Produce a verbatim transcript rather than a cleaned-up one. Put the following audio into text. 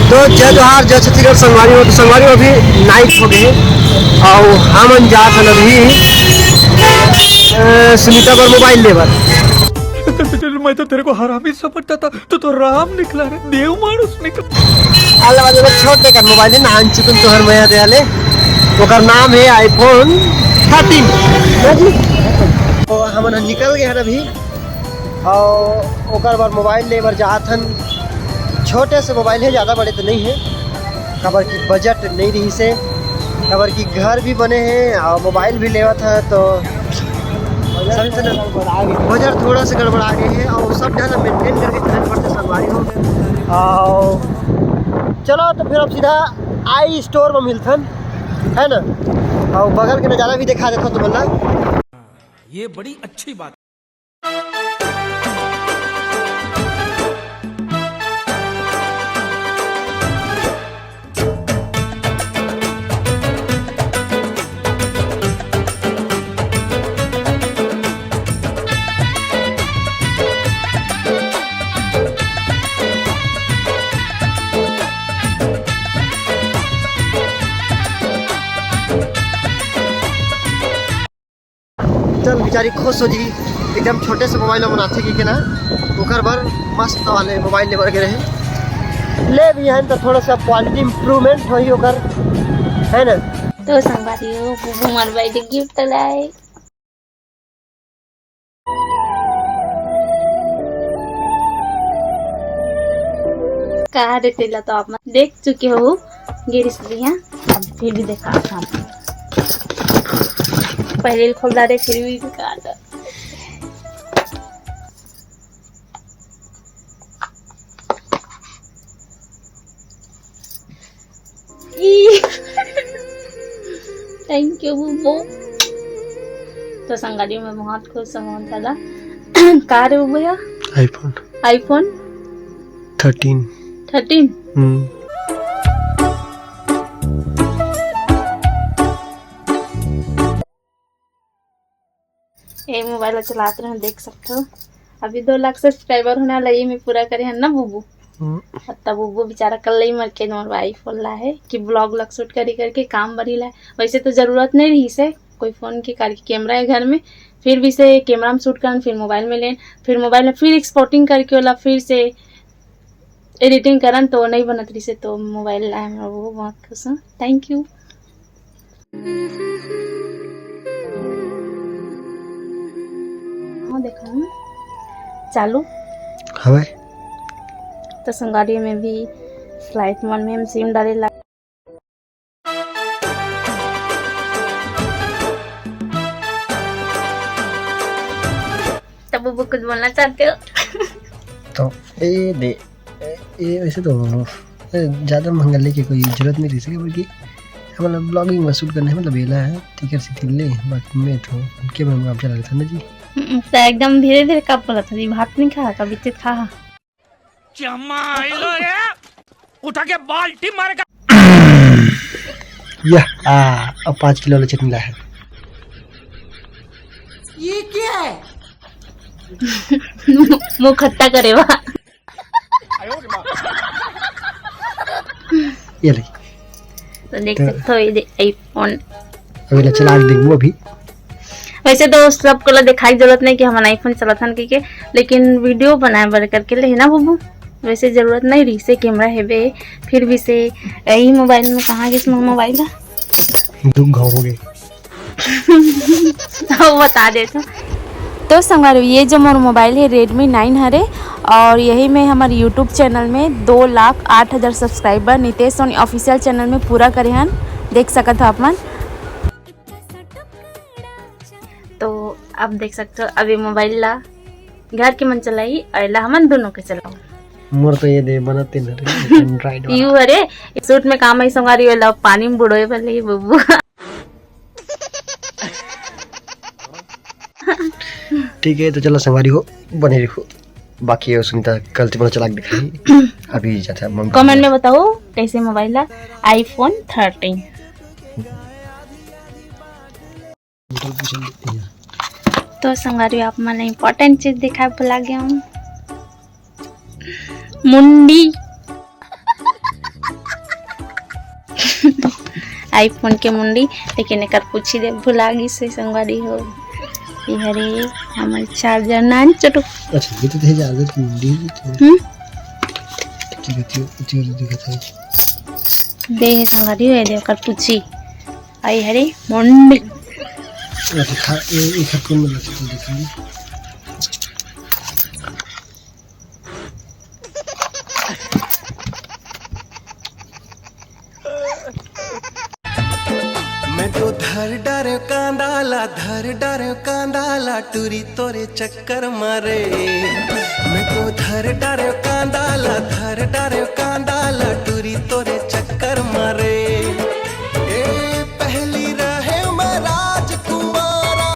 तो जय जोहार, जय छत्तीसगढ़ संगवारी हो। तो संगवारी हो, अभी नाइट हो गए और हमन जात हन अभी, अ, सुनीता बर मोबाइल लेबर। मैं तो तेरे को हरामी समझता था, तू तो राम निकला रे, देव मानुष निकला। अल्लाह वाले छोटे कर मोबाइल है, नान चुकुन तोहर मया दे आले। ओकर नाम है iPhone thirteen। तो हमन निकल गए हैं अभी। और ओकर बर मोबाइल ले बर जात हन। छोटे से मोबाइल हे, ज़्यादा बड़े तो नहीं हे, काबर कि बजट नहीं रहिस हे, काबर कि घर भी बने हे और मोबाइल भी लेवत हे, तो समझ ना, बजट थोड़ा सा गड़बड़ा गए हे और सब ढंग मेंटेन करके चले पड़ते संगवारी हो। और चलो तो फिर अब सीधा आई स्टोर में मिलथन, है ना, और बगल के नज़ारा भी दिखा देता हूँ तुमन ला। ये बड़ी अच्छी बात। चल, बेचारी खुश हो जी, एकदम छोटे से मोबाइल में बनाथे कि के ना, ओकर बर मस्त वाले मोबाइल ले बर के रहे। ले भी हन तो थोड़ा सा क्वालिटी इम्प्रूवमेंट होही ओकर, है ना? तो संगवारी हो, बुबू मोर बर गिफ्ट लाए। का रे, तेला तो आप मन देख चुके हो, गिरिश भैया, अब फिर भी देखा था। पहले ही खोल डाले, फिर भी बेकार था। ई। Thank you, बुबू। तो संगवारी हो, मैं बहुत खुश हूँ दादा। का रे बुबू या? iPhone। iPhone? Thirteen। Thirteen? हम्म। ये मोबाइल ला चलात रहे, देख सकथो। अभी दो लाख सब्सक्राइबर होने वाला, ये मैं पूरा करे हन ना बुबू। हम्म। तब बुबू बेचारा कल ही मर के मोर iPhone ला है कि ब्लॉग लग शूट करी करके काम बड़ी ला। वैसे तो जरूरत नहीं रही से कोई फोन के, कार के कैमरा है घर में, फिर भी से कैमरा में शूट करन, फिर मोबाइल में लेन, फिर मोबाइल में फिर एक्सपोर्टिंग करके वाला फिर से एडिटिंग करन तो नहीं बनत रही से, तो मोबाइल लाए हम लोग बहुत खुश हूँ। Thank you। हाँ, देखा ना, चालू हवे। तो संगवारी में भी फ्लाइट मोड में हम सिम डाले ला। तब वो कुछ बोलना चाहते हो? तो ए दे, ए, ए, वैसे तो, ए, ज़्यादा महंगा लेके कोई जरूरत नहीं रही सके, बल्कि मतलब ब्लॉगिंग में शूट करने, मतलब एला है, ठीक है, सीधी ले, बाकी मैं तो उनके में काम चला लेता ना जी। हम्म, तो एकदम धीरे धीरे का बोला था जी, भात नहीं खा, कभी तो खा। जमाई लो रे, उठा के बाल्टी मारेगा। यह, आ, अब पाँच किलो वाला चटनी ला है। ये क्या है? मुंह खट्टा करे बा। ये ले। तो देख तो सकते हो, ये दे, iPhone। अभी ले चला के देखबो अभी। वैसे तो सबको ला दिखाई जरूरत नहीं कि हमन iPhone चलाथन कहिके, लेकिन वीडियो बनाए बर करके ले ना बुबू, वैसे जरूरत नहीं रही से कैमरा हेबे, फिर भी से यही मोबाइल में कहाँ गिस मोर मोबाइल ला? दुख घाव हो गए। तो बता देथों। तो संगवारी, ये जो मोर मोबाइल है Redmi nine हरे, और यही में हमर YouTube चैनल में दो लाख आठ हजार subscriber Nitesh Soni official channel में पूरा करे हन, देख सकत हो आप मन। तो अब देख सकते हो, अभी मोबाइल ला घर के मन चलाई, और ला हमन दोनों के चलाओ। मोर तो ये दे बनत तीन हरे, Android वाला। यू हरे, सूट में काम आई संगवारी वाला, पानी में बुड़ोए वाले ये बुबू। ठीक है, तो चलो संगवारी हो, बने रखो। बाकी ये सुनीता गलती बना चला के दिखाई। अभी जाता है मम्मी। कमेंट में बताओ कैसे मोबाइल ला iPhone thirteen। तो संगवारी, आप मन इंपॉर्टेंट चीज दिखाए भुला गया हूँ। मुंडी। iPhone के मुंडी, लेकिन एकर पूछी दे भुला गिस हे संगवारी हो। ये हरे हमर charger नान चुटुक। अच्छा, ये तो थे charger के मुंडी है, ये तो। हम्म? ठीक है, ठीक है, ठीक है, ठीक है। दे हे संगवारी हो, ये दे ओकर पूछी। आई हरे मुंडी। अच्छा, खा, ये, ये खा, कौन वाला चीज़ दिखा? मैं तो धर डारेंव कांदा ला, धर डारेंव कांदा ला, टूरी तोरे चक्कर मारे। मैं तो धर डारेंव कांदा ला, धर डारेंव कांदा ला, टूरी तोरे चक्कर मारे।